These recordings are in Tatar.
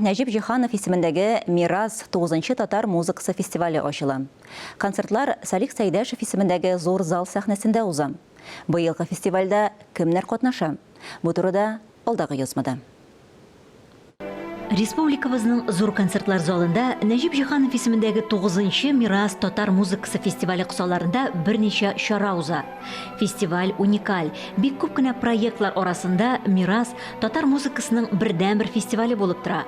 Нәҗип Җиһанов исемендәге Мирас тугызынчы татар музыкасы фестивале ачыла. Концертлар Салих Сәйдәшев исемендәге зур зал сәхнәсендә уза. Быелгы фестивальдә кемнәр катнаша? Бу турыда алдагы язмада. Республикабызның зур концертлар залында Нәҗип Җиһанов исемендәге тугызынчы Мирас татар музыкасы фестивале кысаларында берничә чара уза. Фестиваль уникаль, бик күп кенә проектлар арасында Мирас татар музыкасының бердәнбер фестивале булып тора.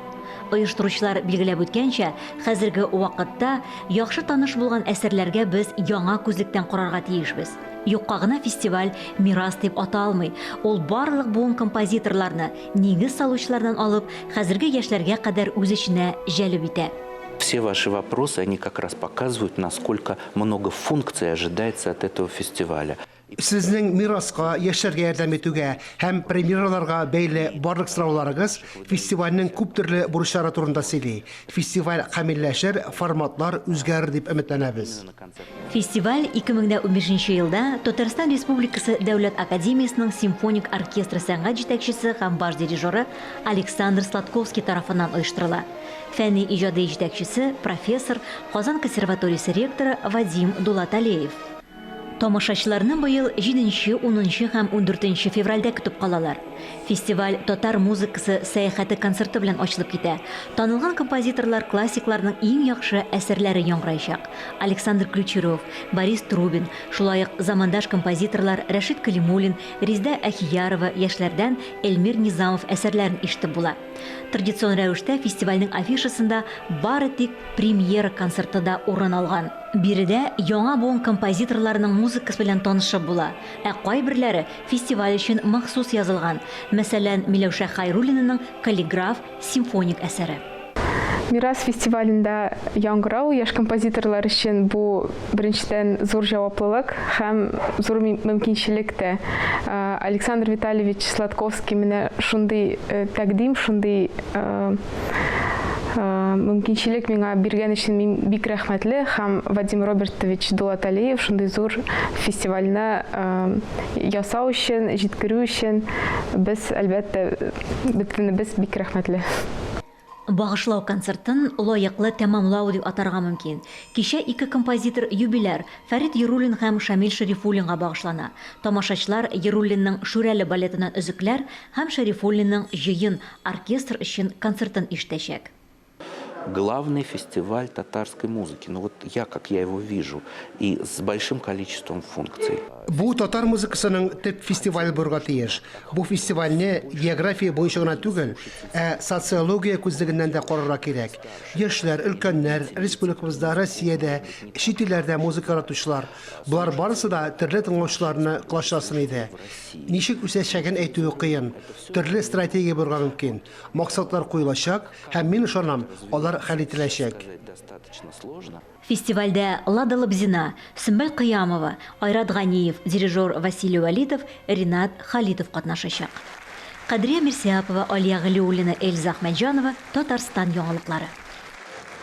Оештыручылар билгеләп үткәнчә, хәзерге вакытта яхшы таныш булган әсәрләргә без яңа күзлектән карарга тиешбез. Юкка гына фестиваль Мирас дип аталмый, ул барлык буын композиторларны, нигез салучылардан алып, хәзерге яшьләргә кадәр үз эченә җәлеп итә. Все ваши вопросы, они как раз показывают, насколько много функций ожидается от этого фестиваля. Сезнең мираска, яшьләргә ярдәм итүгә һәм премьераларга бәйле барлык сорауларыгыз фестивальнең күптөрле бурычлары турында сөйли. Фестиваль камилләшер, форматлар үзгәрер дип өметләнәбез. Фестиваль 2015 нче елда Татарстан Республикасы Дәүләт академиясенең симфоник оркестры сәнгать җитәкчесе һәм баш дирижеры Александр Сладковский тарафыннан оештырыла. Фәнни-иҗади җитәкчесе, профессор, Казан консерваториясе ректоры Вадим Дулаталеев. Тамашачыларны быел җиденче, унынчы һәм ундүртенче февральдә көтеп калалар. Фестиваль Татар музыкасы сәяхәте концерты белән ачылып китә. Танылган композиторлар классикларның иң яхшы әсәрләре яңгыраячак. Александр Ключерев, Борис Трубин, шулай ук замандаш композиторлар Рәшит Кәлимуллин, Резеда Әхиярова, яшьләрдән Эльмир Низамов әсәрләрен ишетеп була. Традицион рәвештә фестивальнең афишасында бары тик премьера концерты да урын алган. Биредә яңа буын композиторларының музыкасы белән танышып була, ә кайберләре фестиваль өчен махсус язылган, мәсәлән, Миләүшә Хәйруллинаның Каллиграф симфоник әсәре. Мирас фестивалендә яңгырау яшь композиторлар өчен бу, беренчедән, зур җаваплылык һәм зур мөмкинчелек тә. Александр Витальевич Сладковский менә шундый тәкъдим, шундый мөмкинчелек миңа биргән өчен мин бик рәхмәтле һәм Вадим Робертович Дулаталиев шундый зур фестивальне ясау өчен, җиткерү өчен без, әлбәттә, бөтенебез бик рәхмәтле. Багышлау концертын лаеклы тәмамлау дип атарга мөмкин. Кичә ике композитор юбиляр, Фәрит Яруллин һәм Шамил Шәрифуллинга багышлана. Тамашачылар Яруллинның Шүрәле балетыннан өзекләр һәм Шәрифуллинның Җыен оркестр өчен концертын ишетәчәк. Главный фестиваль татарской музыки, ну вот я, как я его вижу, и с большим количеством функций. Бу татар музыкасының төп фестивале булырга тиеш. Бу фестивальне география буенча гына түгел, ә социология күзлегеннән дә карарга кирәк. Яшьләр, өлкәннәр, республикабызда, Россиядә, чит илләрдә музыка яратучылар, болар барысы да төрле тыңлаучыларны колачласын иде. Ничек үсәчәген әйтүе кыен. Төрле стратегия булырга мөмкин. Максатлар куелачак һәм, мин ышанам, алар хәл ителәчәк. Фестивальдә Лада Лобзина, Сөмбел Кыямова, Айрат Ганиев, дирижер Василий Вәлитов, Ринат Халитов катнашачак. Кадрия Мирсәапова, Алия Галиуллина, Эльза Әхмәтҗанова, Татарстан яңалыклары.